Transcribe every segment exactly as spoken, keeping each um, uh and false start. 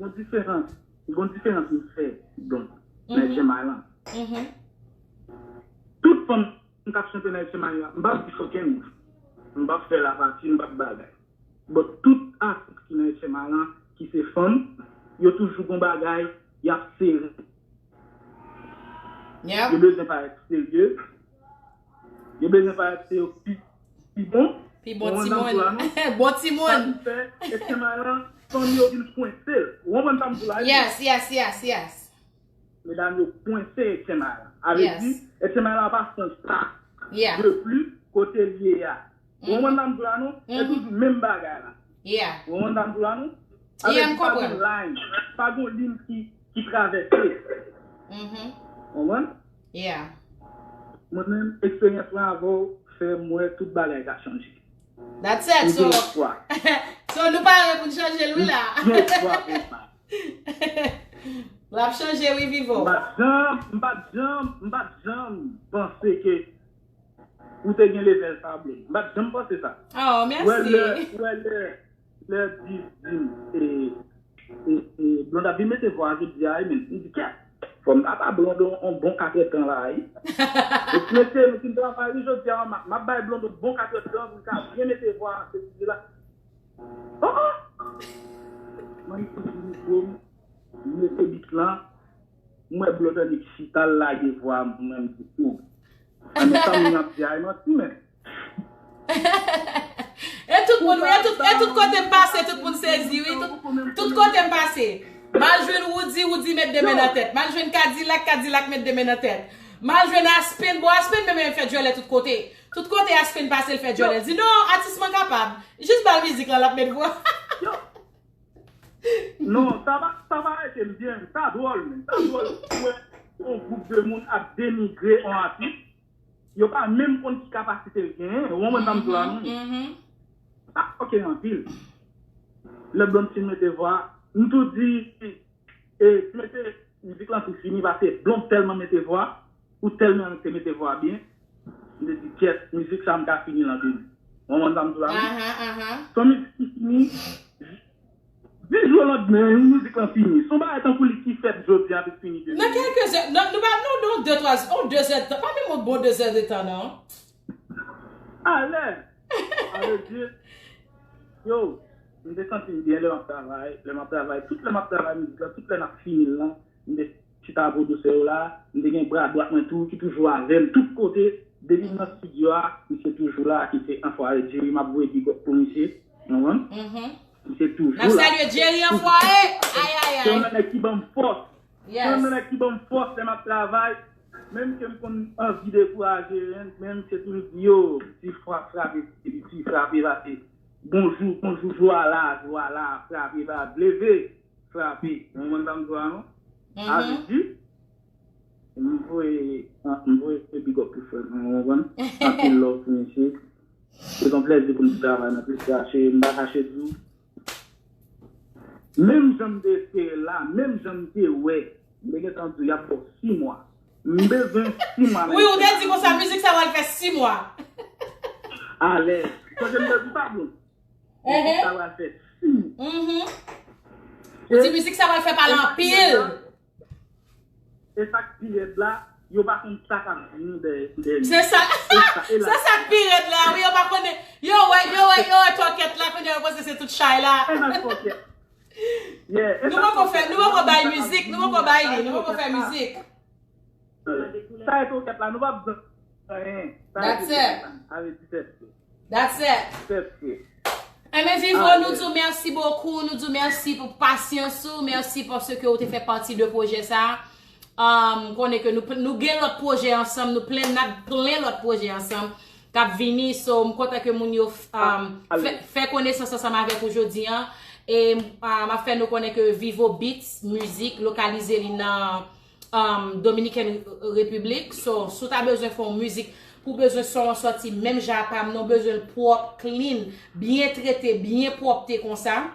gon diferans, gon diferans m fè, donk, nan H M I lan. Tout fanm k ap chante nan H M I lan, m p ap di kokenn, m p ap fè lapati, m p ap bagay. But tout atis ki nan H M I lan, ki se fanm, yo toujou gon bagay, y ap sere. Yo bezwen parèt serye. Yo bezwen parèt se yo ki pi bon. Pi bon timoun. Bon timoun. Sa ki fè H M I lan, fanm yo vin kwense l. Ou konprann sa m di w la? Yes, yes, yes, yes. Medam yo kwense H M I lan. Avè di, H M I lan pa fè sa. De plis, kote l ye a. Ou konprann sa m di w la non? E toujou menm bagay la. Ou konprann sa m di w la non? Avè di, pa gon line, pa gon lin ki, ki travèse. Ou konprann? Mwen menm, eksperyans mwen avè w fè m wè tout bagay ka chanje. That's it. So, so nou pare pou n chanje l wi la. M gen espwa pou sa. L ap chanje wi, Vivo. M pa t janm, m pa t janm, m pa t janm panse ke ou te gen level sa, bro. M pa t janm panse sa. Oh, mèsi. Wè lè, wè lè, lè di, di, e, e, e, Blonde ap vin mete vwa jodi a, men, m di, kèt, fò m ta ba Blonde on, on bon katrèdtan la, wi. E ti mesye, nou fin travay, wi, jodi a, m ap, m ap bay Blonde on bon katrèdtan pou l ka byen mete vwa, se di la. Oh, oh! Mwen soti mikwo m, m mete bit lan, m wè Blonde annik chita l lage vwa m, mwen m di, oh. An men sa moun ap di a, e manti, men. E tout moun, e tout, e tout kote m pase, tout moun sezi, wi. Tout, tout kote m pase. M al jwenn Woody, Woody met de men nan tèt. M al jwenn Kadilak, Kadilak met de men nan tèt. M al jwenn Aspen, bon, Aspen menm, menm fè djòlè tout kote. Tout kote Aspen pase, l fè djòlè. L di, non, atis mwen kapab. Jis ba l mizik lan, l ap met vwa. Non, sa va, sa va rete m byen. Sa dwòl, men. Sa dwòl pou wè yon gwoup de moun ap denigre yon atis. Yo pa menm konn ki kapasite l genyen. Ou konprann sa m di w la, non? Ah, ok, anpil. Lè Blonde fin mete vwa, m tou di, e, ti mesye, mizik lan tou fini, paske Blonde tèlman mete vwa, ou tèlman te mete vwa byen, m te di, kèt, mizik sa m ka fini l an de men. Ou konprann sa m di w la, non? Se yon mizik ki fini, jis jou landmen, mizik lan fini. Se yon bagay tankou li ki fèt jodi a, pou fini demen. Nan kèlke zè, nan, nou pa, non, non, de, twa, on de zè de tan, pa menm on bon de zè de tan, non. Alè, alè, Dye, yo, m te santi m byen lè m ap travay, lè m ap travay, tout lè m ap travay mizik lan, tout lè n ap fini l lan, m te chita pou dousè yo la, m te gen bra dwat mwen tou, ki toujou avè m tout kote, depi m nan estidyo a, misye toujou la, ki se Anfwaye Jerry, m ap voye big up pou misye, ou konprann? Misye toujou la. N ap salye Jerry Anfwaye! Ay, ay, ay! Se yon nèg ki ban m fòs. Se yon nèg ki ban m fòs lè m ap travay. Menm ke m konn anvi dekouraje, men misye toujou di, yo, ti fwa frape, ti frape, frape. Bonjou, bonjou, jou a la, jou a la, frape, frape, leve, frape. Ou konprann sa m di w la, non? Avè di, m voye, m voye big up pou frè m, ou konprann? Anpil love pou misye. Se yon plèzi pou m travay nan plis rache, m pa kache di w. Menm jan m te espere l la, menm jan m te wè, m te gentan di w y ap ba w sis mwa. M bezwen sis mwa nan Wi, ou te di konsa, mizik sa pral fè sis mwa. Alèz. Sonje m te di w sa, Blonde. Mizik sa pral fè sis mwa. Ou di mizik sa pral fè pale anpil. E sa k pi rèd la, yo pa konn sa k ap vini dèyè, dèyè. Se sa, se sa k pi rèd la, wi, yo pa konnen. Yo wè, yo wè, yo wè tòkèt la, kounye a yo panse se tout chay la. E nan tòkèt. Nou poko fè, nou poko bay mizik, nou poko bay li, nou poko fè mizik. Sa e tòkèt la, nou pa bezwen anyen. Sa e tòkèt la. Avè di tèt. That's it. Enben, Vivo, nou di w mèsi bokou, nou di w mèsi pou pasyans ou, mèsi paske ou te fè pati de pwojè sa. Um, konnen ke nou, nou gen lòt pwojè ansanm, nou plen, n ap plen lòt pwojè ansanm k ap vini. So, m kontan ke moun yo um, fè, fè konesans ansanm avèk ou jodi an. E um, m ap fè nou konnen ke Vivo Beats, mizik, lokalize li nan um, Dominican Republic. So, si w ta bezwen fè yon mizik, pou bezwen son an sòti menm jan a pa m, non, bezwen l pwòp, clean, byen trete, byen pwòpte konsa.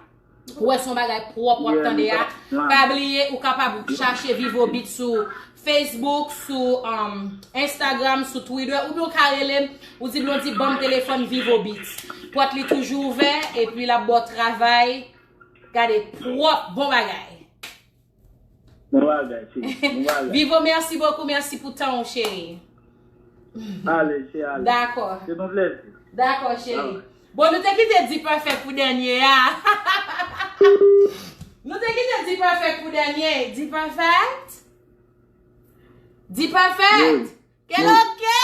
Ou wè se yon bagay pwòp w ap tande a. Pa bliye, ou kapab chache Vivo Beat sou Facebook, sou um, Instagram, sou Twitter, oubyen ou ka rele m, ou di Blondy ban m telefòn Vivo Beats. Pòt li toujou ouvè, epi l ap ba w travay. Gade, pwòp, bon bagay. Bon bagay, cheri. Bon bagay. Vivo, merci beaucoup, merci pour ton, chéri. Alèz, cheri, alèz. Dakò. Se yon plèzi. Dakò, cheri. Bon, nou te kite D-Perfect pou dènye a. Nou te kite D-Perfect pou dènye. D-Perfect? D-Perfect? Kel oke?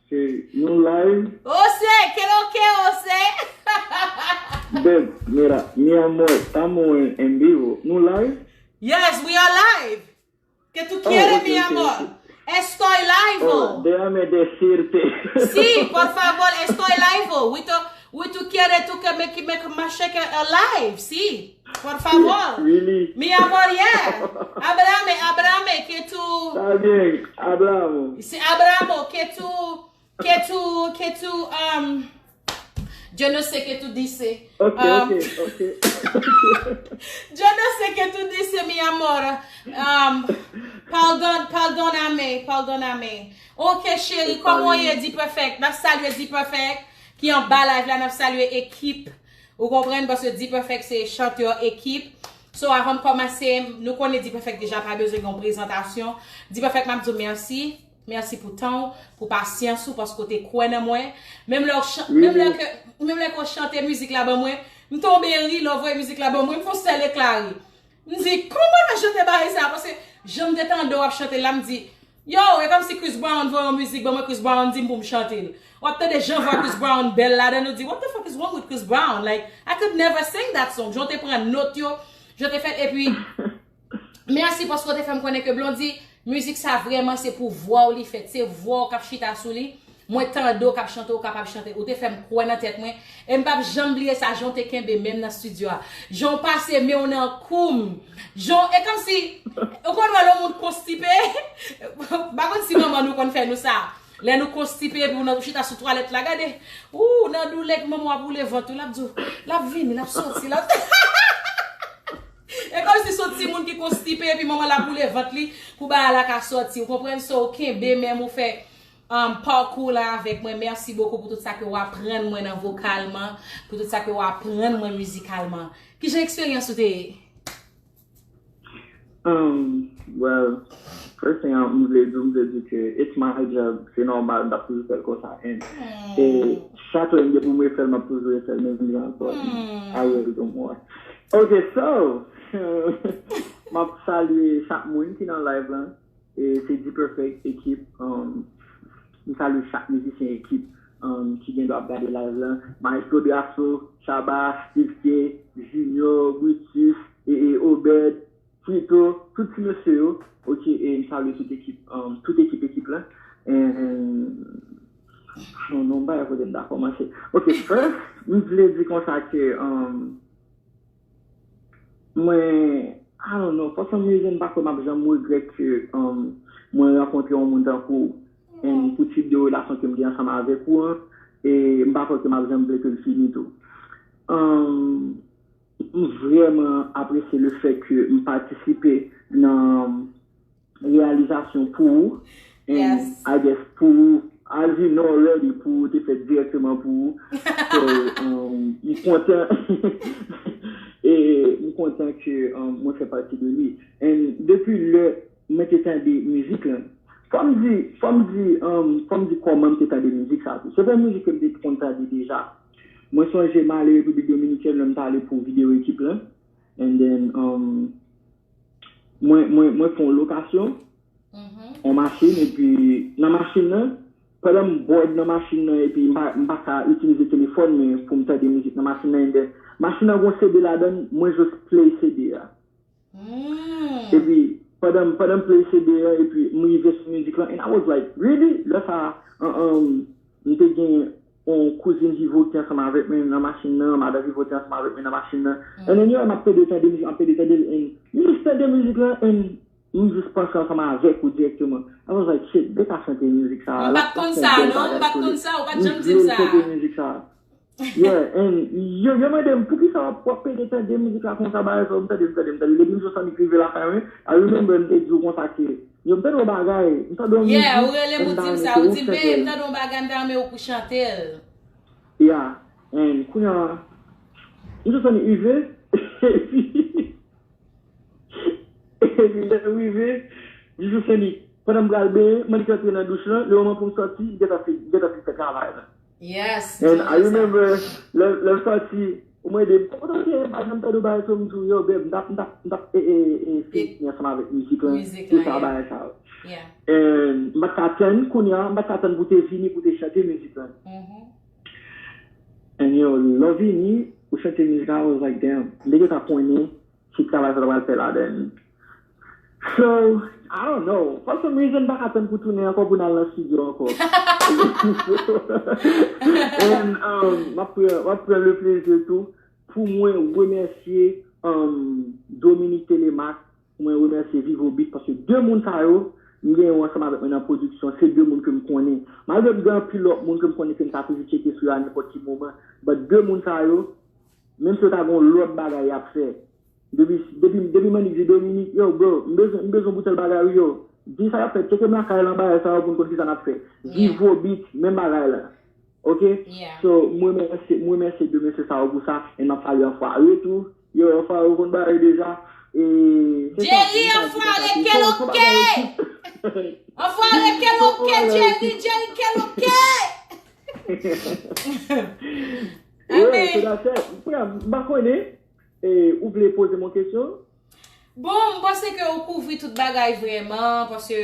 Se nou live. Ose, kel oke, ose? Babe, mira, mi amor, estamos en, en vivo. Nou live? Yes, we are live. Que tú quieres, mi amor? Estoy live. Oh, déjame decirte. Sí, por favor, estoy live. We to, we to quiere, tú que me, que me, que me cheque alive, sí. Por favor. Really? Mi amor, yeah. Ábrame, ábrame, que tú. Está bien, hablamos. Sí, hablamos, que tú, que tú, que tú, um, yo no sé qué tú dices. Ok, um, ok, ok. Yo no sé qué tú dices, mi amor. Um, pardon, pardóname, pardóname. Ok, cheri, kòman w ye, D-Perfect? N ap salye D-Perfect ki anba live la, n ap salye ekip. Ou konprann? Paske D-Perfect se chantè ekip. So, avan m kòmanse, nou konnen D-Perfect deja pa bezwen gen yon prezantasyon. D-Perfect, m ap di w mèsi. Mèsi pou tan w, pou pasyans ou, paske w te kwè nan mwen. Menm lè w chan-, menm lè ke, menm lè ke w chante mizik la ban mwen, m tonbe ri lè w voye mizik la ban mwen, m fè yon sèl ekla ri. M di, kòman w fè chante bagay sa? Paske jan m te tande w ap chante la, m di, yo, e kòmsi Chris Brown voye yon mizik ban mwen, Chris Brown di m pou m chante l. W ap tande jan vwa Chris Brown bèl ladan, nou di, what the fuck is wrong with Chris Brown? Like, I could never sing that song. Jan w te pran nòt yo, jan w te fè, epi, mèsi paske w te fè m konnen ke Blondy, mizik sa vrèman se pou vwa w li fèt. Se vwa w k ap chita sou li. Mwen tande w k ap chante, w kapab chante. Ou te fè m kwè nan tèt mwen. E m p ap janm bliye sa, jan w te kenbe men m nan estidyo a. Jan w pase men w nan kou m. Jan w, e kòmsi, ou konn wè lè yon moun konstipe. M pa konn si manman nou konn fè nou sa. Lè nou konstipe, epi w nan, ou chita sou twalèt la, gade. Ou nan doulè, epi manman w ap woule vant ou, l ap di w, l ap vini, l ap soti, l ap E kòmsi se yon timoun ki konstipe, epi manman l ap woule vant li pou bagay la ka sòti. Ou konprann? So, ou kenbe menm, ou fè, um, pakou la avèk mwen. Mèsi bokou pou tout sa ke w aprann mwen nan vokalman, pou tout sa ke w aprann mwen mizikalman. Kijan eksperyans ou te ye? Um, well, first thing, um, m vle di, m vle di ke it's my job, se nòmal, m t ap toujou fè l konsa. And, e chak lè m gen pou m refè l, m ap toujou refè l menm jan ankò. I really don't want. Ok, so, m ap salye chak moun ki nan live lan. E se D-Perfect ekip. Um, m salye chak mizisyen ekip, um, ki gen dwa ap gade live lan. Maestro Drasso, Shabba, Steve K, Junior, Brutus, e, e Obed, Frito, tout ti mesye yo. Ok, e m salye tout ekip, um, tout ekip ekip lan. And, non, non, m pa wè kote m ta kòmanse. Ok, first, m vle di konsa ke, um, mwen, I don't know, for some reason, m pa kwè m ap janm regrèt ke, um, mwen rankontre yon moun tankou w, and pou tip de relasyon ke m gen ansanm avèk ou an, e m pa kwè ke m ap janm vle ke l fini tou. Um, m vrèman apresye le fè ke m patisipe nan reyalizasyon pou ou. And I guess pou ou, as you know already, pou ou te fèt dirèkteman pou ou. So, um, m kontan. E m kontan ke, um, mwen fè pati de li. And depi lè mwen te tande mizik lan, fò m di, fò m di, um, fò m di kòman m te tande mizik sa tou. Se pa yon mizik ke m te konn tande deja. Mwen sonje m ale Repiblik Dominikèn, lè m t ale pou videyo ekip lan. And then, um, mwen, mwen, mwen fè yon lokasyon, yon machin, epi nan machin nan, pandan m bored nan machin nan, epi m pa, m pa ka itilize telefòn mwen pou m tande mizik nan machin nan, and then, machin nan gen yon C D ladan l, mwen just play C D a. Epi, pandan, pandan m play C D a, epi m rive sou mizik lan, and I was like, really? Lè sa a, um, um, m te gen yon kouzin Vivo ki ansanm avèk mwen nan machin nan, madan Vivo te ansanm avèk mwen nan machin nan. And then, yo, m ap pede tande mizik, m ap pede tande l, and m just tande mizik lan, and m just panse ansanm avèk ou dirèkteman. I was like, shit, Becca chante mizik sa a, l ap, l ap fè yon bèl bagay sou li. M vle l chante mizik sa a. Yeah, and yo, yo mande m, poukisa w ap, w ap pede tande mizik la konsa, bagay sa, m tande, m tande, m tande. Depi m jis annik rive lakay mwen, I remember m te di w konsa ke, yo, m tande yon bagay, m tande yon mizik, and then, ke ou chante l. Yeah, ou rele m, ou di m sa, ou di m, babe, m tande yon bagay, m ta renmen ou pou chante l. Yeah, and kounye a, m jis annik rive, epi, Epi lè m rive, Bijou Sendik, pandan m pral benyen, m annik rantre nan douch lan, le moman pou m sòti, m gentan fin, m gentan fin fè travay la. Yes. And I remember lè lè m sòti, ou mande m, "Kote w te ye?" M pa janm tande w bagay sa, m di w, "Yo, babe, m t ap, m t ap, m t ap e, e, e, fini ansanm avèk mizik lan." Mizik Se lan, sa yeah. Bagay sa yo. Yeah. And m pa t ka tann kounye a, m pa t ka tann pou te vini, pou te chante mizik lan. Mhm. And yo, lè w vini, ou chante mizik la, I was like, "Damn, m te gentan konnen ki travay sa ta pral fè ladan." So, I don't know. For some reason, m pa ka tann pou tounen ankò pou n al nan studio ankò. And um, m ap pran m ap pran le plezi tou pou mwen remèsye um, Dominique Telemaque, pou mwen remèsye Vivo Beat, paske de moun sa yo, m gen yo ansanm avèk mwen nan pwodiksyon, se de moun ke m konnen. Malgre m gen anpil lòt moun ke m konnen ke m ka toujou tcheke sou yo a nenpòt ki moman, but de moun sa yo, menm si yo ta gen yon lòt bagay y ap fè, depi depi depi m annik di Dominique, "Yo, bro, m bezwen, m bezwen pou tèl bagay wi, yo." Di sa y ap fè, tcheke m lakay lan, bagay sa yo pou n konn kisa n ap fè. Yeah. Vivo Beat, menm bagay la. Ok? Yeah. So, mwen remèsye, mwen remèsye de mesye sa yo pou sa, e m ap salye Anfware tou. Yo, Anfware, ou konn bagay deja. E, se sa, Jerry se sa, Anfware, se sa, kelo se sa, ke? Anfware, kelo ke, Jerry, Jerry, kelo ke? Yeah, so that's it. Frè, m pa konnen, e, ou vle poze m yon kesyon? Bon, m panse ke ou kouvri tout bagay vrèman, paske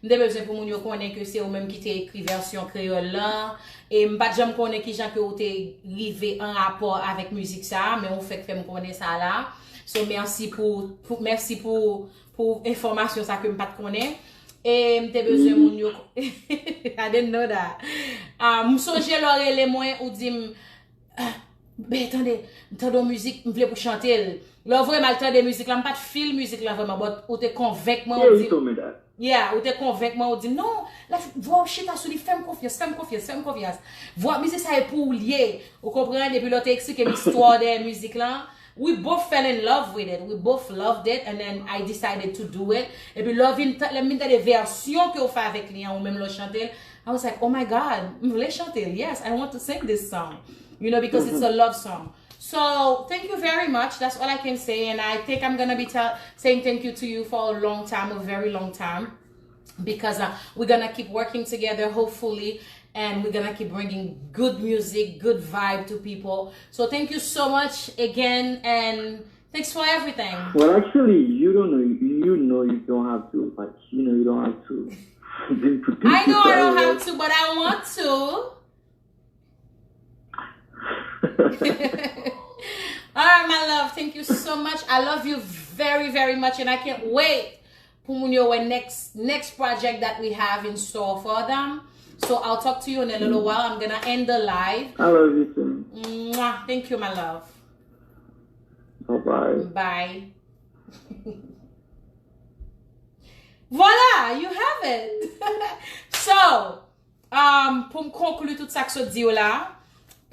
m te bezwen pou moun yo konnen ke se ou menm ki te ekri vèsyon kreyòl lan. E m pa t janm konnen kijan ke ou te rive an rapò avèk mizik sa, men ou fèk fè m konnen sa la. So, mèsi pou, pou, mèsi pou, pou enfòmasyon sa ke m pa t konnen. E m te bezwen moun yo. I didn't know that. Ah, m sonje lè w rele mwen, ou di m, "Ah, ben, tande, m tande yon mizik, m vle pou chante l." Lè w voye m al tande mizik la, m pa t feel mizik la vrèman, but ou te konvenk mwen, ou Yeah, di you told me that. Yeah, ou te konvenk mwen, ou di, "Non, la, vwa w chita sou li, fè m konfyans, fè m konfyans, fè m konfyans." Vwa, mizik sa e pou ou l ye. Ou konprann? Epi lè w te eksplike m istwa dèyè mizik lan, we both fell in love with it. We both loved it, and then I decided to do it. Epi lè w vin ta- lè m vin tande vèsyon ke w fè avèk li an, ou menm lè w chante l, I was like, "Oh my God, m vle chante l. Yes, I want to sing this song." You know, because it's a love song. So, thank you very much. That's all I can say. And I think I'm going to be tell, saying thank you to you for a long time, a very long time. Because uh, we're going to keep working together, hopefully. And we're going to keep bringing good music, good vibe to people. So, thank you so much again. And thanks for everything. Well, actually, you don't know. You know you don't have to. Like, you know you don't have to. I know I don't have to, but I want to. All right, my love, thank you so much. I love you very, very much, and I can't wait pou moun yo wè next next project that we have in store for them. So I'll talk to you in a little while. I'm gonna end the live. I love you too. Mwah. Thank you, my love. Bye bye. Bye. Voilà, you have it. So, um, pou m konkli tout sa k sot di yo la,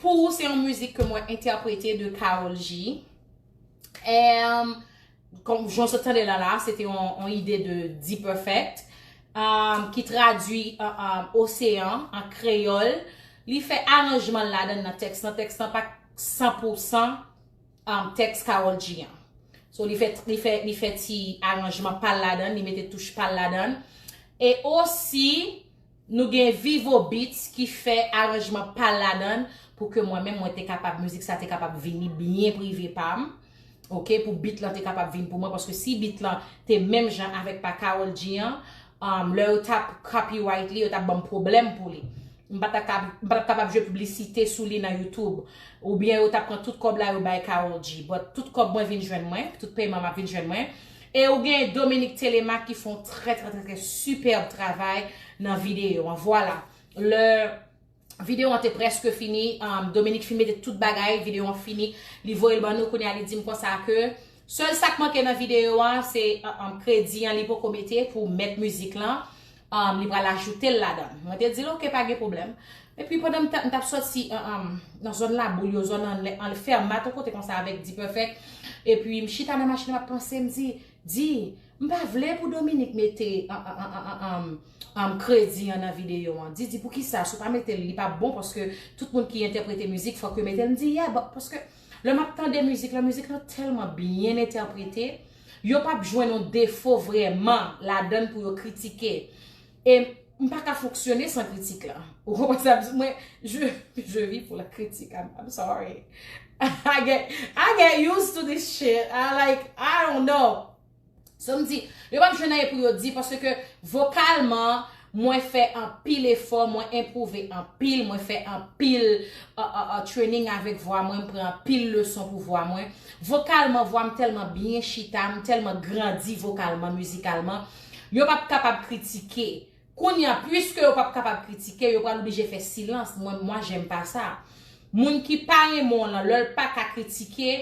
Pou ou se yon mizik ke mwen entèprete de Karol G. Um, kòm jan w sot tande la la, se te yon, yon ide de D-Perfect, um, ki tradui uh, um, Oseyan an kreyòl. Li fè aranjman l ladan nan tèks lan. Tèks lan pa san pou san um, tèks Karol G an. So, li fè, li fè, li fè ti aranjman pa l ladan, li mete touch pa l ladan. E osi, nou gen Vivo Beats ki fè aranjman pa l ladan pou ke mwen menm, mwen te kapab, mizik sa te kapab vini byen prive pa m. Ok, pou beat lan te kapab vin pou mwen, paske si beat lan te menm jan avèk pa Karol G an, um, lè yo t ap copyright li, yo t ap ban m pwoblèm pou li. M pa t ap kab- m pa t ap kapab jwe piblisite sou li nan YouTube. Oubyen yo t ap pran tout kòb la, yo bay Karol G. But tout kòb mwen vin jwenn mwen, tout pèyman m ap vin jwenn mwen. E ou gen Dominique Telemaque ki fè yon trè, trè, trè, trè sipèb travay nan videyo an. Vwala. Lè videyo an te prèske fini, um, Dominique fin mete tout bagay, videyo an fini, li voye l ban nou, kounye a li di m konsa ke sèl sa k manke nan videyo an, se um, um, kredi an li poko mete pou mèt mizik lan, um, li pral ajoute l ladan. Mwen te di l, "Ok, pa gen pwoblèm." Epi pandan m t ap- m t ap sòti um, um, nan zòn Laboul yo, zòn anlè, anlè Fèmat, yon kote konsa avèk D-Perfect. Epi m chita nan machin, m ap panse, m di, Di, "M pa vle pou Dominique mete um, um, um, um, um, kredi an nan videyo an." Di, di, "Poukisa? Si w pa mete l, li p ap bon, paske tout moun ki entèprete mizik, fòk yo mete l." M di, "Yeah, but, paske lè m ap tande mizik lan, mizik lan tèlman byen entèprete, Yo p ap jwenn yon defo vrèman ladan l pou yo kritike. E m pa ka fonksyone san kritik la. Ou konprann sa? Mwen, je, je vis pour la critique. I'm, I'm sorry. I get, I get used to this shit. I like, I don't know. So m di, yo p ap jwenn anyen pou yo di paske vokalman, mwen fè anpil efò, mwen enpwouve anpil, mwen fè anpil uh, uh, uh, training avèk vwa mwen, m pran anpil leson pou vwa mwen. Vokalman, vwa m tèlman byen chita, m tèlman grandi vokalman, mizikalman. Yo p ap kapab kritike. Kounye a, pwiske yo p ap kapab kritike, yo pral oblije fè silans. Mwen, moi, j'aime pas ça. Moun ki pa renmen w lan, lè l pa ka kritike,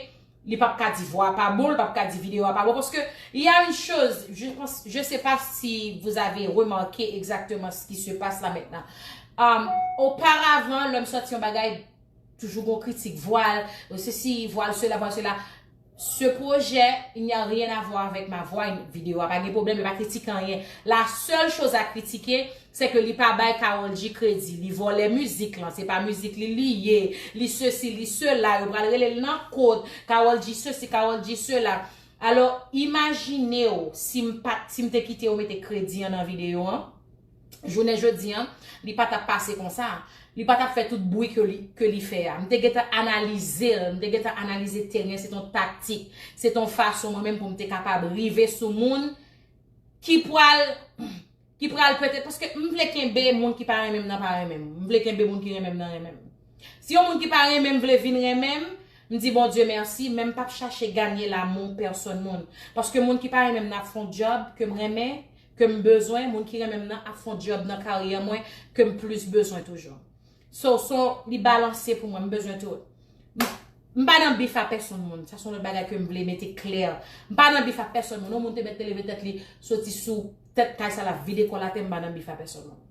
li p ap ka di vwa a pa bon, li p ap ka di videyo a pa bon. Paske, il y a une chose, je pense, je sais pas si vous avez remarqué exactement ce qui se passe là maintenant. Um, oparavan, lè m sòti yon bagay, toujou gon kritik, vwal, sesi, vwal, sela, vwal, sela. Ce projet, il n'y a rien à voir avec ma voix. Videyo a pa gen pwoblèm, yo pa kritike anyen. La seule chose à critiquer, c'est que li pa bay Karol G kredi. Li vòlè mizik lan, se pa mizik li li ye. Li sesi, li sela, yo pral rele l nan kot. Karol G sesi, Karol G sela. Alò, imajine w si m pa, si m te kite yo mete kredi an nan videyo an. Jounen jodi an, li pa t ap pase konsa. Li pa t ap fè tout bri ke li, ke li fè a. M te gentan analize l, m te gentan analize teren, se t on taktik, se t on fason mwen menm pou m te kapab rive sou moun ki pral, ki pral petèt, paske m vle kenbe moun ki pa renmen m nan pa renmen m. M vle kenbe moun ki renmen m nan renmen m. Si yon moun ki pa renmen m vle vin renmen m, m di Bondye mèsi, men m p ap chache ganye lamou pèsonn moun. Paske moun ki pa renmen m nan ap fè on djòb ke m renmen, ke m bezwen, moun ki renmen m nan ap fè on djòb nan karyè mwen ke m plis bezwen toujou. So, so, li balanse pou mwen, m bezwen tout. M, m pa nan bif a pèsonn moun, sa se yon lòt bagay ke m vle mete klè. M pa nan bif a pèsonn moun, yon moun te mèt te leve tèt li, soti sou tèt kay sa l ap vide kò l atè, m pa nan bif a pèsonn moun.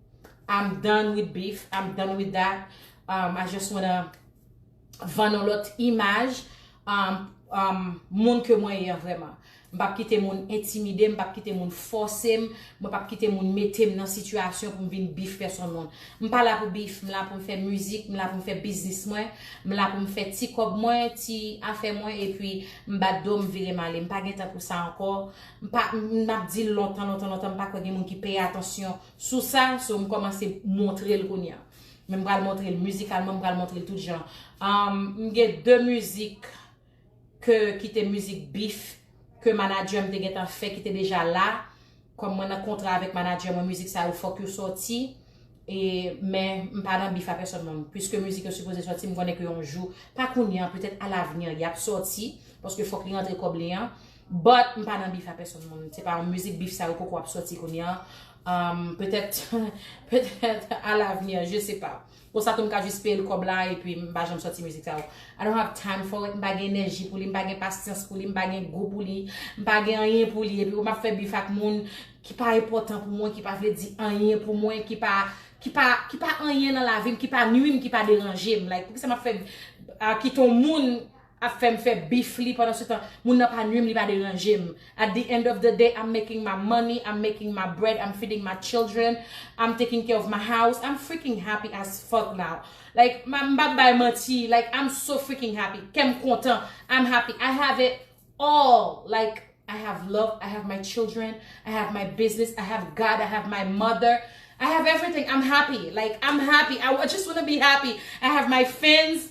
I'm done with beef, I'm done with that. Um, I just wanna vann yon lòt imaj um, um, moun ke mwen ye an vrèman. M p ap kite moun entimide m, m p ap kite moun fòse m, mwen p ap kite moun mete m nan sitiyasyon pou m vin bif pèsonn moun. M pa la pou bif, m la pou m fè mizik, m la pou m fè biznis mwen, m la pou m fè ti kòb mwen, ti afè mwen, epi m bat do m vire m ale. M pa gen tan pou sa ankò. M pa, m ap di l lontan, lontan, lontan, m pa kwè gen moun ki peye atansyon sou sa, so m kòmanse montre l kounye a. Men m pral montre l mizikalman, m pral montre l tout jan. Um, m gen de mizik ke, ki te mizik bif ke manadjè m te gentan fè, ki te deja la. Kòm mwen nan kontra avèk manadjè mwen, mizik sa yo fòk yo sòti. E, men m pa nan bif a pèsonn moun. Piske mizik yo sipoze sòti, m konnen ke yon jou, pa kounye a, petèt alavni, y ap sòti, paske fòk li rantre kòb li an. But, m pa nan bif a pèsonn moun. Se pa yon mizik bif sa yo poko ap sòti kounye a. Um, petèt, petèt alavni, je sais pas. Konsa tou m ka jis peye l kòb la epi m pa janm sòti mizik sa yo. I don't have time for it, m pa gen enèji pou li, m pa gen pasyans pou li, m pa gen gou pou li, m pa gen anyen pou li. Epi m ap fè bif ak moun ki pa enpòtan pou mwen, ki pa vle di anyen pou mwen, ki pa, ki pa, ki pa anyen nan lavi m, ki pa nwi m, ki pa deranje m. Like, poukisa m ap fè, a, kite yon moun ap fè m fè bif li pandan se tan moun nan pa nwi m, li pa deranje m. At the end of the day, I'm making my money, I'm making my bread, I'm feeding my children, I'm taking care of my house, I'm freaking happy as fuck now. Like, m p ap bay manti, like, I'm so freaking happy. Kè m kontan, I'm happy. I have it all. Like, I have love, I have my children, I have my business, I have God, I have my mother, I have everything. I'm happy. Like, I'm happy. I, I just want to be happy. I have my fans.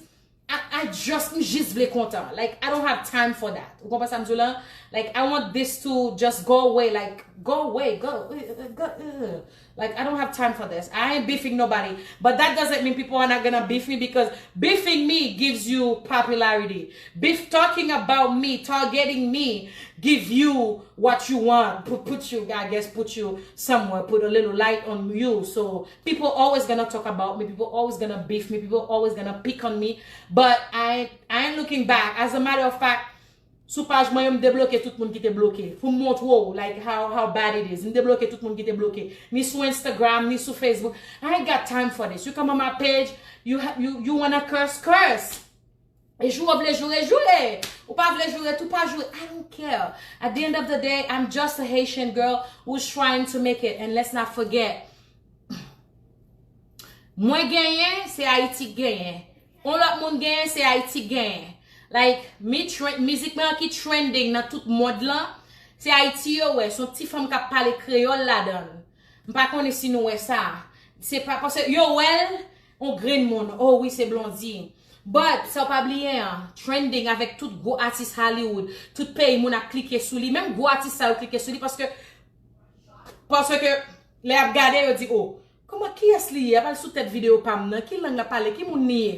I, I just, m jis vle kontan. Like, I don't have time for that. Ou konprann sa m di w la? Like, I want this to just go away. Like, go away. Go. Go. Ugh. Like, I don't have time for this. I ain't beefing nobody. But that doesn't mean people are not gonna beef me because beefing me gives you popularity. Beef talking about me, targeting me, give you what you want. Put, put you, I guess, put you somewhere, put a little light on you. So people always gonna talk about me. People always gonna beef me. People always gonna pick on me. But I, I ain't looking back. As a matter of fact, sou paj mwen yo, m debloke tout moun ki te bloke. Pou m montre w, like, how, how bad it is. M debloke tout moun ki te bloke. Ni sou Instagram, ni sou Facebook. I ain't got time for this. You come on my page, you, ha- you, you wanna curse, curse. E joure w vle joure, joure. Ou pa vle joure tou, pa joure. I don't care. At the end of the day, I'm just a Haitian girl who's trying to make it. And let's not forget, mwen genyen, se Ayiti k genyen. On lòt moun genyen, se Ayiti k genyen. Like, mi tre- mizik mwen ki trending nan tout mond lan, Se Ayiti yo wè, se yon ti fanm k ap pale kreyòl ladan l. M pa konnen si nou wè sa. Se pa paske yo wè l, yon grenn moun, oh wi, se Blondy. But, sa w pa bliye an, trending avèk tout gwo atis Hollywood, tout peyi moun ap klike sou li, menm gwo atis sa yo klike sou li paske, paske lè y ap gade, yo di, oh, kòman, kiyès li ye? Ap al sou tèt videyo pa m nan, ki lang l ap pale, ki moun li ye?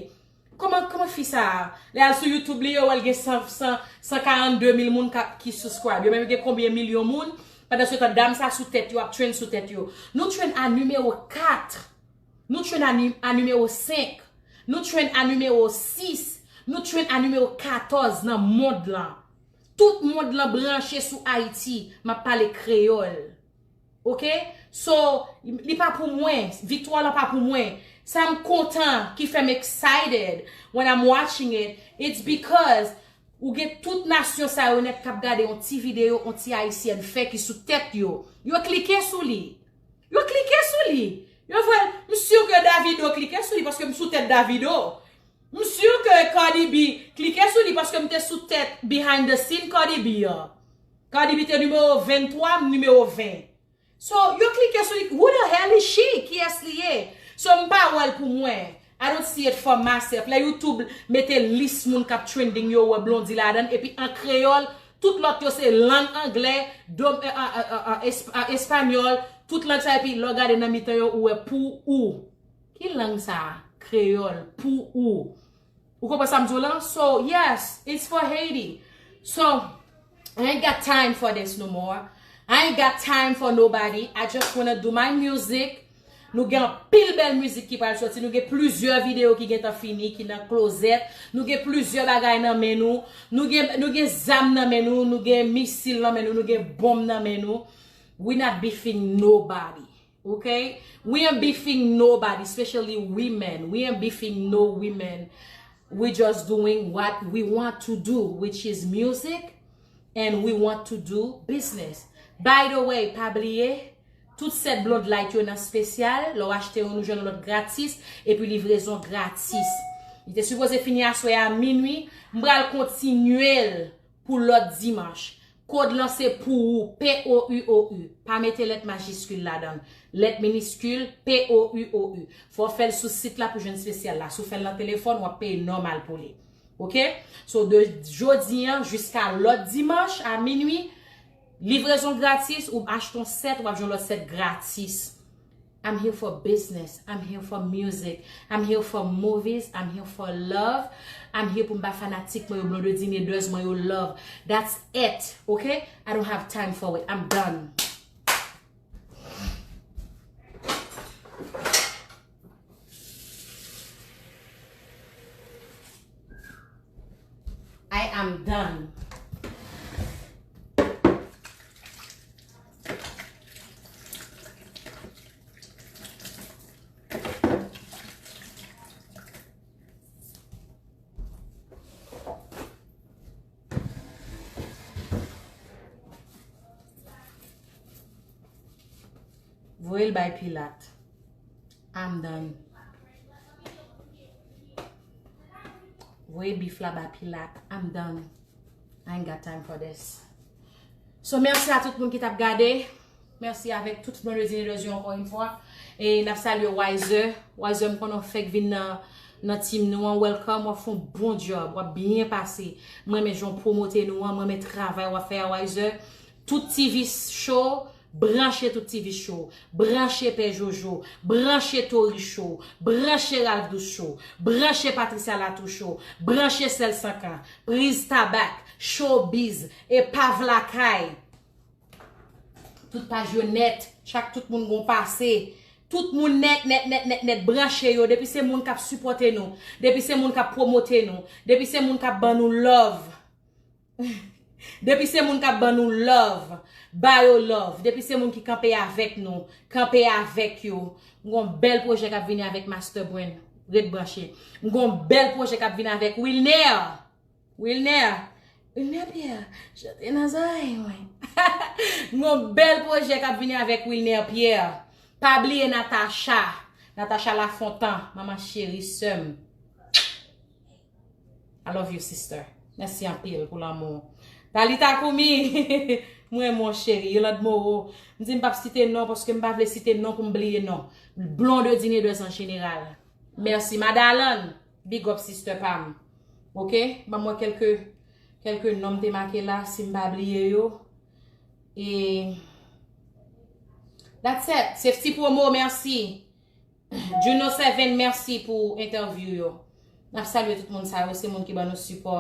Kòman, kòman fi sa a? Lè al sou YouTube li, yo wè l gen san, san, san karannde mil moun k ap, ki subscribe. Yo menm yo gen konbyen milyon moun? Pandan se tan, dam sa sou tèt yo, ap trend sou tèt yo. Nou trend a nimewo kat. Nou trend a ni-, a nimewo senk. Nou trend a nimewo sis. Nou trend a nimewo katòz nan mond lan. Tout mond lan branche sou Ayiti. M ap pale kreyòl. Ok? So, li pa pou mwen. Viktwa lan pa pou mwen. Sa m kontan, ki fè m excited when I'm watching it, it's because ou gen tout nasyon sa yo nèt k ap gade yon ti videyo, yon ti ayisyèn fè ki sou tèt yo. Yo klike sou li. Yo klike sou li. Yo vwè l. M si ke Davido klike sou li paske m sou tèt Davido. M si ke Cardi B klike sou li paske m te sou tèt behind the scene Cardi B an. Cardi B te nimewo venntwa, m nimewo ven. So, yo klike sou li. Who the hell is she? Kiyès li ye? So, m pa wè l pou mwen. I don't see it for myself. Lè YouTube mete lis moun k ap trending yo, ou wè Blondy ladan l, epi an kreyòl, tout lòt yo se lang anglè, dom-, eh, ah, ah, ah, ah, esp-, ah, espanyòl, tout lang sa, epi lè w gade nan mitan yo, ou wè pou ou. Ki lang sa a? Kreyòl, pou ou. Ou konprann sa m di w lan? So, yes, it's for Haiti. So, I ain't got time for this no more. I ain't got time for nobody. I just wanna do my music. Nou gen anpil bèl mizik ki pral soti. Nou gen plizyè videyo ki gentan fini, ki nan klozèt. Nou gen plizyè bagay nan men nou. Nou gen, nou gen zam nan men nou. Nou gen misil nan men nou. Nou gen bonm nan men nou. We not beefing nobody. Okay? We ain't beefing nobody, especially women. We ain't beefing no women. We just doing what we want to do, which is music, and we want to do business. By the way, pa bliye, tout sèt Blonde Light yo nan espesyal, lè w achte youn, ou jwenn lòt gratis, epi livrezon gratis. Li te sipoze fini aswè a minwi, m pral kontinye l pou lòt dimanch. Kòd lan se pou ou, P O U O U. Pa mete lèt majiskil ladan l. Lèt miniskil, P O U O U. Fò w fè l sou sit la pou jwenn espesyal la. Si w fè l nan telefòn, w ap peye nòmal pou li. Oke? So, de jodi an jiska lòt dimanch a minwi, livrezon gratis, ou achte yon sèt, w ap jwenn lòt sèt gratis. I'm here for business. I'm here for music. I'm here for movies. I'm here for love. I'm here pou m ba fanatik mwen yo, Blondedy Naders mwen yo love. That's it. Okay? I don't have time for it. I'm done. I am done. Voye l bay Pilat. I'm done. Voye bif la ba Pilat. I'm done. I ain't got time for this. So, mèsi a tout moun ki t ap gade. Mèsi avèk tout moun rezine rezyon ankò yon fwa. E n ap salye Wiser. Wiser, m konnen w fèk vin nan, nan team nou an. Welcome, w ap fè yon bon job. W ap byen pase. Mwen renmen jan w pwomote nou an. Mwen renmen travay w ap fè a, Wiser. Tout T V show, branche tout T V show. Branche Pè Jojo. Branche Tori Show. Branche Ralph Douce Show. Branche Patricia Latou Show. Branche Sèl Sankan. Priz Tabak. Showbiz. Epav Lakay. Tout paj yo nèt. Chak tout moun gon pase. Tout moun nèt, nèt, nèt, nèt, nèt. Branche yo. Depi se moun k ap sipòte nou. Depi se moun k ap pwomote nou. Depi se moun k ap ban nou love. Depi se moun k ap ban nou love, ba yo love. Depi se moun ki kanpe avèk nou, kanpe avèk yo. M gon bèl pwojè k ap vini avèk Master Brand. Ret branche. M gon bèl pwojè k ap vini avèk Wilner. Wilner. Wilner Pierre. Chante nan zòrèy mwen. M gon bèl pwojè k ap vini avèk Wilner Pierre. Pa bliye Natacha. Natacha Lafontan, manman cheri, sè m. I love you, sister. Mèsi anpil pou lanmou. Talita Kumi. M renmen w cheri, Yolande Moreau. M di m p ap site non paske m pa vle site non pou m bliye non. Blondedy Nedwez an jeneral. Mèsi. Madalan, big up sister pa m. Oke? Ban m wè kèlke, kèlke non m te make la, si m pa bliye yo. E that's it. Safety Promo, mèsi. Juno Seven, mèsi pou entèvyou yo. N ap salye tout moun sa yo, se moun ki ban nou sipò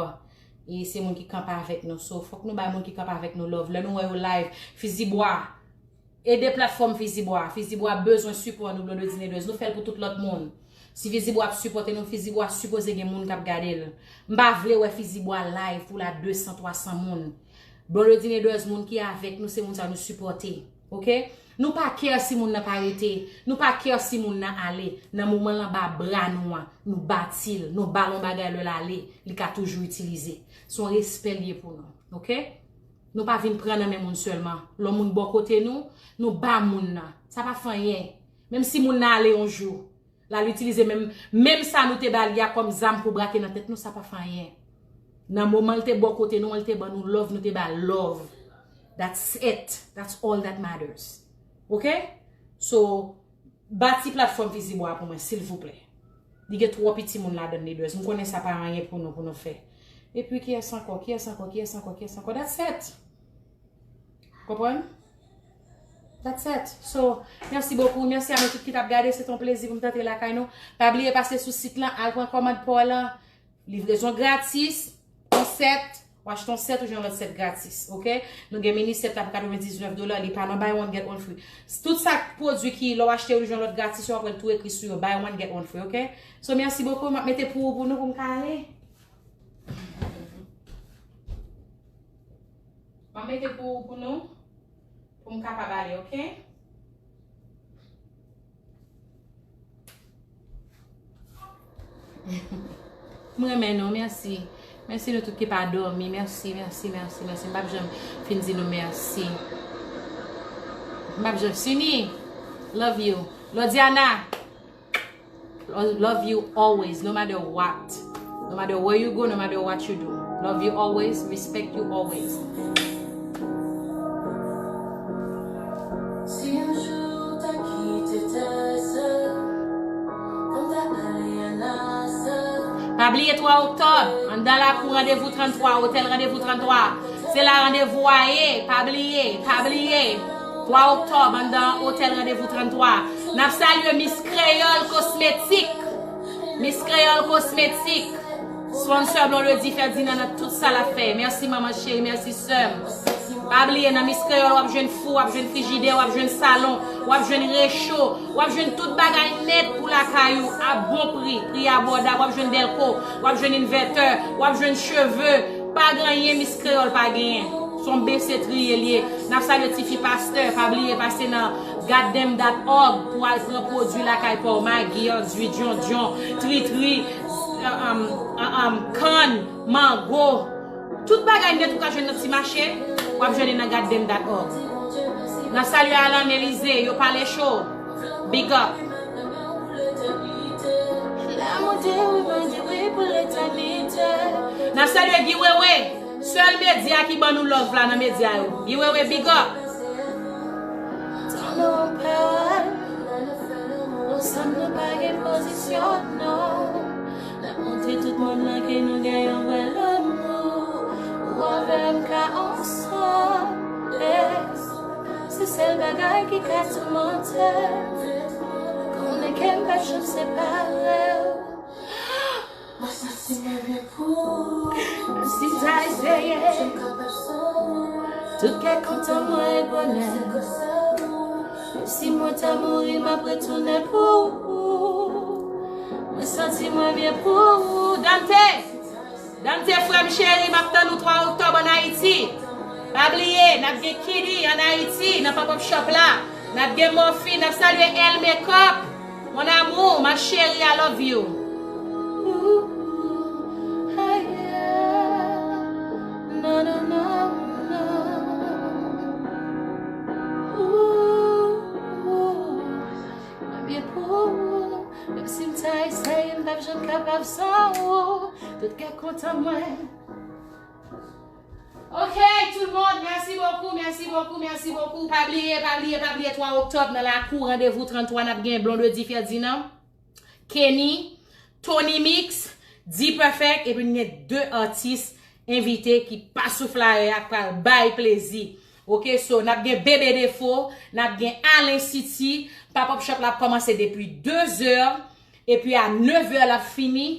e se moun ki kanpe avèk nou. So, fòk nou bay moun ki kanpe avèk nou love. Lè nou wè yo live, Fizibwa, ede platfòm Fizibwa. Fizibwa bezwen sipò nou, Blondedy Nedwez. Nou fè l pou tout lòt moun. Si Fizibwa ap sipòte nou, Fizibwa sipoze gen moun k ap gade l. M pa vle wè Fizibwa live pou l a de san, twa san moun. Blondedy Nedwez, moun ki avèk nou, se moun sa nou sipòte. Oke? Nou pa care si moun nan pa rete. Nou pa care si moun nan ale. Nan moman l anba bra nou an, nou bati l, nou ba l yon bagay lè l ale, li ka toujou itilize. Se yon respè l ye pou nou. Oke? Nou pa vin pran nan men moun sèlman. Lè yon moun bò kote nou, nou ba moun nan. Sa pa fè anyen. Menm si moun nan ale yon jou, l al itilize menm, menm sa nou te ba li a kòm zam pou brake nan tèt nou, sa pa fè anyen. Nan moman l te bò kote nou an, l te ban nou love, nou te ba l love. That's it. That's all that matters. Oke? So, bati platfòm Fizibwa pou mwen, silvouplè. Li gen twò piti moun ladan l, Nedwez. M konnen sa pa anyen pou nou, pou nou fè. Epi, kiyès ankò? Kiyès ankò? Kiyès ankò? Kiyès ankò? That's it. Konprann? That's it. So, mèsi bokou. Mèsi a nou tout ki t ap gade. Se t on plezi pou m t antre lakay nou. Pa bliye pase sou sit lan, al pran kòmand pa w lan. Livrezon gratis. On sèt, w achte on sèt, ou jwenn lòt sèt gratis. Oke? Nou gen mini sèt la pou katrevendiznèf dola. Li pa nan buy one, get one free. Tout sa pwodui ki, lè w achte, ou jwenn lòt gratis, yo apre l tou ekri sou yo. Buy one, get one free. Oke? So, mèsi bokou. M ap mete pou ou, pou nou, pou m ka ale. M ap mete pou, pou nou, pou m kapab ale, oke? M renmen nou, mèsi. Mèsi nou tout ki pa dòmi. Mèsi, mèsi, mèsi, mèsi. M p ap janm fin di nou mèsi. M p ap janm, Sini, love you. Lodiana, Lo- love you always, no matter what. No matter where you go, no matter what you do. Love you always, respect you always. Si yon jou w ta kite tè sèl, pou m ta ale ann asèl. Pa bliye twa oktòb, anndan lakou Randevou tranntwa, otèl Randevou tranntwa. Se la randevou a ye, pa bliye, pa bliye. Twa oktòb, anndan otèl Randevou tranntwa. N ap salye Miss Kreyòl Kosmetik. Miss Kreyòl Kosmetik. Sponsor Blondedy Ferdinand nan tout sa l ap fè. Mèsi manman cheri, mèsi sè m. Pa bliye nan Miss Kreyòl w ap jwenn fou, w ap jwenn frijidè, w ap jwenn salon, w ap jwenn recho, w ap jwenn tout bagay nèt pou lakay ou a bon pri, pri abòdab, w ap jwenn dèlko, w ap jwenn invètè, w ap jwenn cheve. Pa gen anyen Miss Kreyòl pa genyen. Se yon besetriye l ye. N ap salye tifi pastè. Pa bliye pase nan goddamn dot org pou al pran pwodui lakay pa w. Magi, andui, dyondyon, tritri, um, um, um, kann, mango. Tout bagay nèt ou ka jwenn nan ti mache, w ap jwenn li nan goddamn dot org. N ap salye Alan Elize, yo pale cho. Big up. Lanmou di wi, mwen di wi pou letènite. N ap salye Guy Wewe, sèl medya ki ban nou love la nan medya yo. Guy Wewe, big up. Tann nou anpè, ansanm nou pa gen pozisyon, non. N ap montre tout mond lan ke nou gen yon vrè lanmou. Ou avè m ka ansanm. Se sèl bagay ki ka toumante m. Konnen ke m p ap janm separe w. Mwen santi mwen byen pou ou. Menm si m ta eseye, tout kè kontan mwen e bonè. Menm si mwen ta mouri, m ap retounen pou ou. Mwen santi mwen byen pou ou. Dante! Dante, frè m cheri, m ap tann ou twa oktòb ann Ayiti. Pa bliye, n ap gen Kitty ann Ayiti, nan pop-up shop la. N ap gen Murphy, n ap salye El Makeup. Mon amour, ma chérie, I love you. Non, non, non, non. Mwen byen pou ou. Menm si m ta eseye, m p ap janm kapab san ou. Tout kè kontan mwen. Ok, tout le monde, merci beaucoup, merci beaucoup, merci beaucoup. Pa bliye, pa bliye, pa bliye, twa oktòb nan lakou, randevou trannntwa, n ap gen Blondedy Ferdinand, Kenny, Tony Mix, D-Perfect, epi n gen de atis envite ki pa sou flyer a, k pral bay plezi. Ok, so n ap gen Bebe Defo, n ap gen Alain City, Pop Up Shop la ap kòmanse depi de zè, epi a nèf è l ap fini,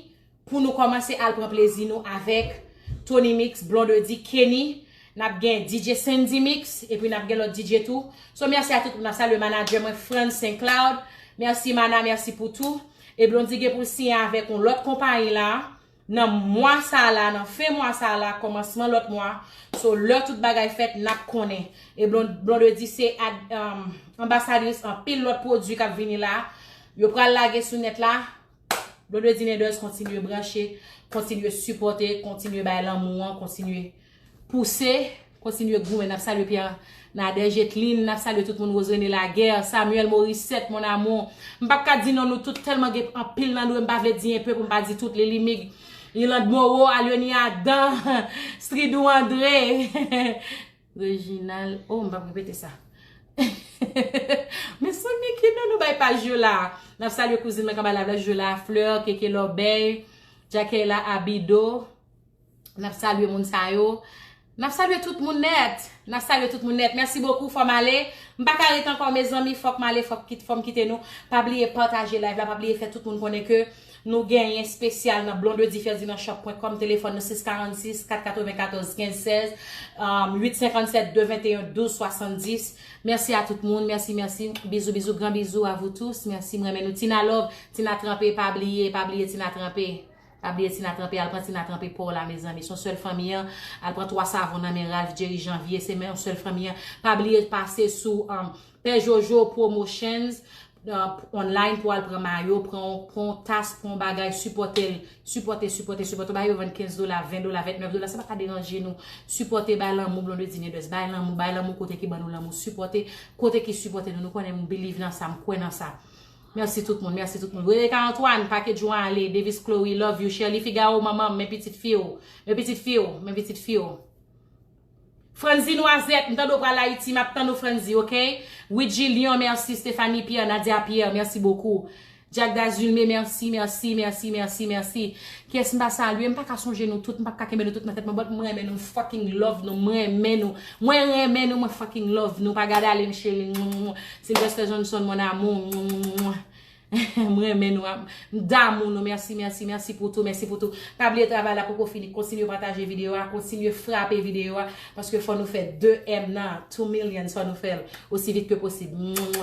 pou nou kòmanse al pran plezi nou avèk Tony Mix, Blondedy, Kenny, n ap gen D J Sandy Mix, epi n ap gen lòt D J tou. So, mèsi a tout moun, n ap salye manadjè mwen, Franz Saint Cloud. Mèsi, Mana, mèsi pou tou. E Blondedy gen pou l siyen avèk yon lòt konpayi la, nan mwa sa la, nan fen mwa sa la, kòmansman lòt mwa. So, lè tout bagay fèt, n ap konnen. E Blon-, Blondedy se ad-, um, anbasadris anpil lòt pwodui k ap vini la. Yo pral lage sou nèt la. Blondedy Nenders, kontinye branche, kontinye sipòte, kontinye bay lanmou an, kontinye pouse, kontinye goumen. N ap salye Pierre Nader Jetlin, n ap salye tout moun, Rosené Laguerre, Samuel Morissette, mon amour. M p ap ka di non nou tout, tèlman gen anpil nan nou, m pa vle di enpe pou m pa di tout, Lili Mig, Yolande Moreau, Alionie Adam, Stridou André, Reginald, oh, m p ap repete sa. Mezanmi, ki non nou bay paj yo la? N ap salye kouzin mwen k anba live la, Jola Fleur, Keke Lòbèy, Jacqueline Abido. N ap salye moun sa yo. N ap salye tout moun nèt. N ap salye tout moun nèt. Mèsi bokou, fò m ale. M pa ka ret ankò, mezanmi, fòk m ale, fòk kit-, fò m kite nou. Pa bliye pataje live la, pa bliye fè tout moun konnen ke nou genyen espesyal nan Blondedy Ferdinand Shop point com, telefòn nou sis karannsis, kat katrevenkatòz, kenz sèz, um, uit senkannsèt, de venteyen, douz swasanndis. Mèsi a tout moun, mèsi, mèsi. Bizou, bizou, gran bizou a vous tous. Mèsi, m renmen nou. Tina Love, Tina Tranpe, pa bliye, pa bliye Tina Tranpe. Pa bliye Tina Tranpe, al pran Tina Tranpe pa w la, mezanmi. Se yon sèl fanmi an, al pran twa savon nan men Ralph Jerry Janvier, se men yon sèl fanmi an. Pa bliye pase sou, um, Pè Jojo Promotions, uh, online pou al pran mayo, pran, pran tas, pran bagay, sipòte l. Sipòte, sipòte, sipòte. Bagay yo vann kenz dola, ven dola, ventnèf dola, sa pa ka deranje nou. Sipòte, bay lanmou, Blondedy Nenders, bay lanmou, bay lanmou kote ki ban nou lanmou. Sipòte kote ki sipòte nou. Nou konnen m believe nan sa, m kwè nan sa. Mèsi tout moun, mèsi tout moun. Rebecca Antoine, package ou ale. Davis Chloe, love you. Shirley Figaro, manman m, men pitit fi w. Men pitit fi w, men pitit fi w. Franzi Noisette, m tande w pral Ayiti, m ap tann ou Franzi, ok? Widji Lyon, mèsi. Stephanie Pierre, Nadia Pierre, mèsi bokou. Jack Dazulme, mèsi, mèsi, mèsi, mèsi, mèsi. Kiyès m pa salye? M pa ka sonje nou tout, m pa ka kenbe nou tout nan tèt mwen, but mwen renmen nou, m fucking love nou, mwen renmen nou. Mwen renmen nou, mwen fucking love nou. Pa gade ale m cheri. Sylvester Johnson, mon amour. M renmen nou, m damou nou. Mèsi, mèsi, mèsi pou tou, mèsi pou tou. Pa bliye travay la poko fini. Kontinye pataje videyo a, kontinye frape videyo a, paske fò nou fè de M nan, two million, fò nou fè l osi vit ke posib.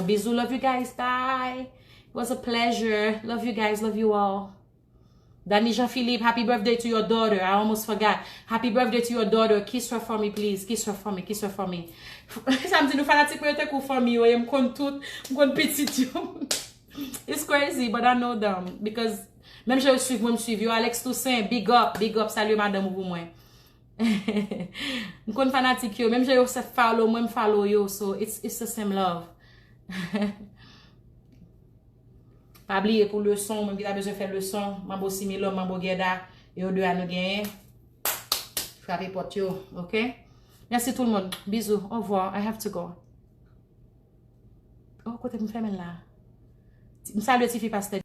Bizou, love you guys, bye. It was a pleasure. Love you guys, love you all. Dani Jean Philippe, happy birthday to your daughter. I almost forgot. Happy birthday to your daughter. Kiss her for me, please. Kiss her for me. Kiss her for me. Sa m di nou fanatik mwen yo tankou fanmi yo ye. M konn tout. M konn pitit yo. It's crazy, but I know them. Because menm jan yo swiv mwen, m swiv yo. Alex Toussaint, big up, big up. Salye madanm ou pou mwen. M konn fanatik yo. Menm jan yo se follow mwen, m follow yo. So, it's, it's the same love. Pa bliye pou leson, ou menm ki ta bezwen fè leson, Manbo Similò, Manbo Gèda, e yo de a nou genyen. Frape pòt yo, ok? Mèsi tout le monde. Bizou. Au revoir. I have to go. Oh, kote m fèmen la? M salye tifi pastè.